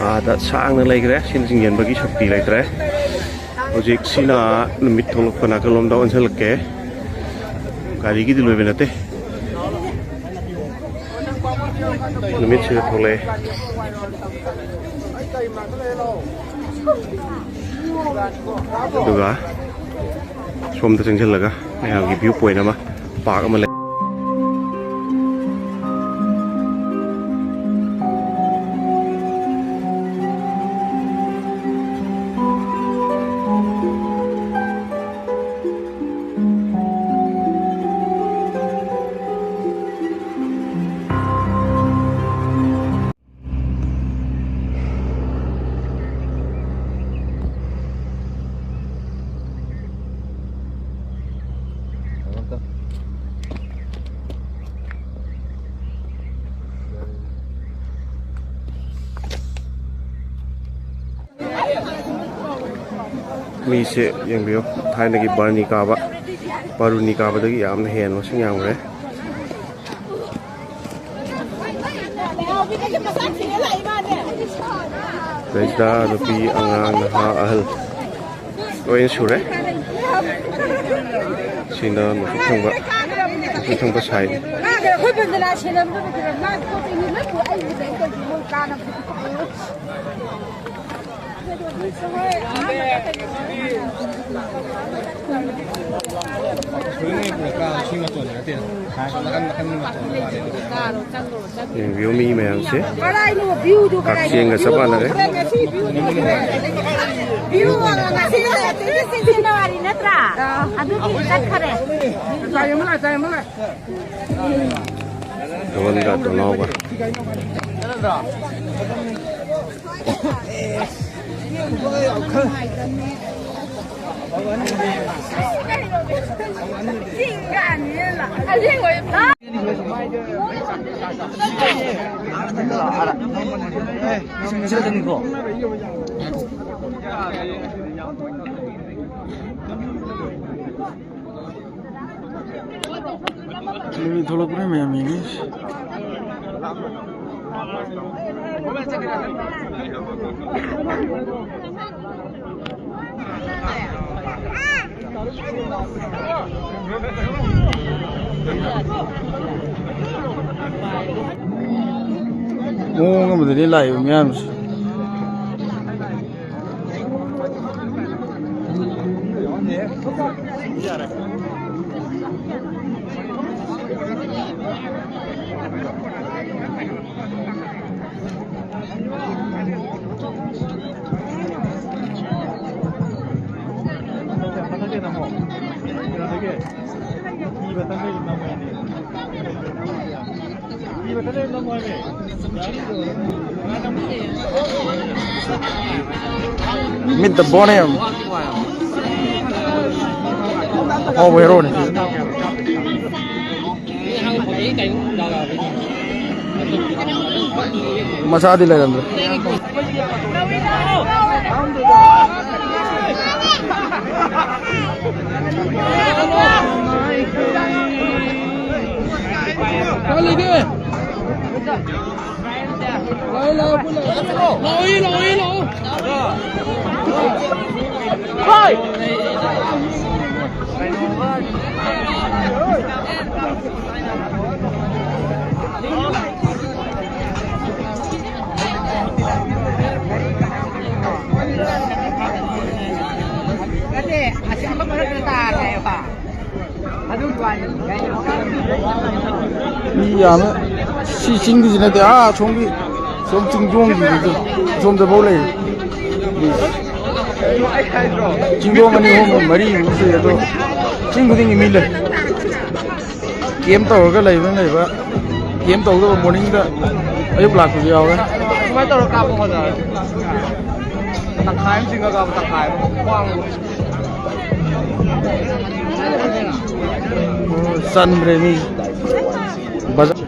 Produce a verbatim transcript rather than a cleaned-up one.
ꯑꯥꯗ ꯁꯥꯡꯅ ꯂꯩꯈ꯭ꯔꯦ꯫ ꯁꯤꯅ ꯆꯤꯡꯁꯤꯟꯕꯒꯤ ꯁꯛꯇꯤ ꯂꯩꯇ꯭ꯔꯦ꯫ ꯍꯧꯖꯤꯛ ꯁꯤꯅ ꯅꯨꯃꯤꯠ ꯊꯣꯛꯂꯛꯄ ꯅꯥꯀꯜꯂꯣꯝꯗ ꯑꯣꯟꯁꯤꯜꯂꯛꯀꯦ꯫ ꯒꯥꯔꯤꯒꯤꯗꯤ ꯂꯣꯏꯕ ꯅꯠꯇꯦ꯫ ꯅꯨꯃꯤꯠꯁꯤꯗ ꯊꯣꯛꯂꯛꯑꯦ꯫ ꯑꯗꯨꯒ ꯁꯣꯝꯗ ꯆꯪꯁꯤꯜꯂꯒ ꯃꯌꯥꯝꯒꯤ view point ꯑꯃ, park ꯑꯃ ꯂꯩ꯫ ꯃꯤꯁꯦ ꯌꯦꯡꯕꯤꯌꯨ, ꯊꯥꯏꯅꯒꯤ ꯕꯥꯔꯨꯅꯤ ꯀꯥꯕ, ꯕꯥꯔꯨꯅꯤ ꯀꯥꯕꯗꯒꯤ ꯌꯥꯝꯅ ꯍꯦꯟꯅ ꯃꯁꯤꯡ ꯌꯥꯝꯈ꯭ꯔꯦ꯫ ꯁꯤꯗꯩꯁꯤꯗ ꯅꯨꯄꯤ, ꯑꯉꯥꯡ, ꯅꯍꯥ, ꯑꯍꯜ ꯂꯣꯏꯅ ꯁꯨꯔꯦ꯫ ꯁꯤꯅ ꯅꯨꯄꯤ ꯊꯪꯕ, ꯅꯨꯄꯤ ꯊꯪꯕ side꯫ ꯌꯦꯡꯕꯤꯌꯨ ꯃꯤ ꯃꯌꯥꯝꯁꯦ꯫ ꯀꯛꯆꯦꯡꯒ ꯆꯞ ꯃꯥꯟꯅꯔꯦ꯫ ꯅꯠꯇ꯭ꯔꯥ? ꯑꯗꯨꯒꯤ ꯆꯠꯈꯔꯦ꯫ ꯙꯣꯟꯒ ꯙꯣꯅꯥꯎꯒ꯫ ꯊꯣꯛꯂꯛꯄꯅ ꯃꯌꯥꯝ ꯌꯦꯡꯉꯤ꯫ ꯃꯑꯣꯡ ꯑꯃꯗꯅꯤ ꯂꯥꯛꯏꯕ ꯃꯌꯥꯝꯁꯦ꯫ ꯃꯤꯠꯇ ꯕꯣꯟ ꯌꯦꯡꯉꯨ꯫ ꯑꯐꯥꯎꯕ ꯍꯦꯔꯣꯅꯤ꯫ ꯃꯁꯥꯗꯤ ꯂꯩꯔꯝꯗ꯭ꯔꯦ꯫ ꯂꯥꯛꯑꯣ, ꯂꯥꯛꯑꯣ, ꯄꯨꯟꯅ ꯂꯥꯛꯑꯣ꯫ ꯂꯥꯛꯑꯣ, ꯂꯥꯛꯑꯣ, ꯂꯥꯛꯑꯣ꯫ ꯅꯠꯇꯦ, ꯑꯁꯤ ꯑꯃ ꯃꯔꯛꯇ ꯇꯥꯔꯦ ꯍꯥꯏꯕ꯫ ꯃꯤ ꯌꯥꯝꯃꯦ꯫ ꯁꯤ ꯆꯤꯡꯒꯤꯁꯤ ꯅꯠꯇꯦ, ꯑꯥ ꯑꯁꯣꯝꯒꯤ, ꯁꯣꯝ ꯆꯤꯡꯗꯣꯡꯒꯤꯗꯨꯁꯨ, ꯑꯁꯣꯝꯗꯐꯥꯎ ꯂꯩꯔꯤ꯫ ꯃꯤ꯫ ꯆꯤꯡꯗꯣꯡ ꯑꯅꯤ, ꯑꯍꯨꯝ, ꯃꯔꯤꯃꯨꯛ ꯁꯨꯏ, ꯑꯗꯣ ꯆꯤꯡ ꯈꯨꯗꯤꯡꯒꯤ ꯃꯤ ꯂꯩ꯫ ꯀꯦꯝ ꯇꯧꯔꯒ ꯂꯩꯕꯅ ꯂꯩꯕ, ꯀꯦꯝ ꯇꯧꯗꯕ ꯃꯣꯔꯅꯤꯡꯗ, ꯑꯌꯨꯛ ꯂꯥꯛꯄꯁꯨ ꯌꯥꯎꯋꯦ꯫ ꯁꯨꯃꯥꯏꯅ ꯇꯧꯔ ꯀꯥꯞꯄꯣ ꯍꯣꯖꯥ꯫ ꯇꯪꯈꯥꯏ ꯑꯃ ꯆꯤꯡꯉꯒ ꯇꯪꯈꯥꯏ ꯑꯃ ꯈ꯭ꯋꯥꯡ꯫ ꯆꯟꯗ꯭ꯔꯦ ꯃꯤ꯫ ꯕꯖꯥꯔ꯫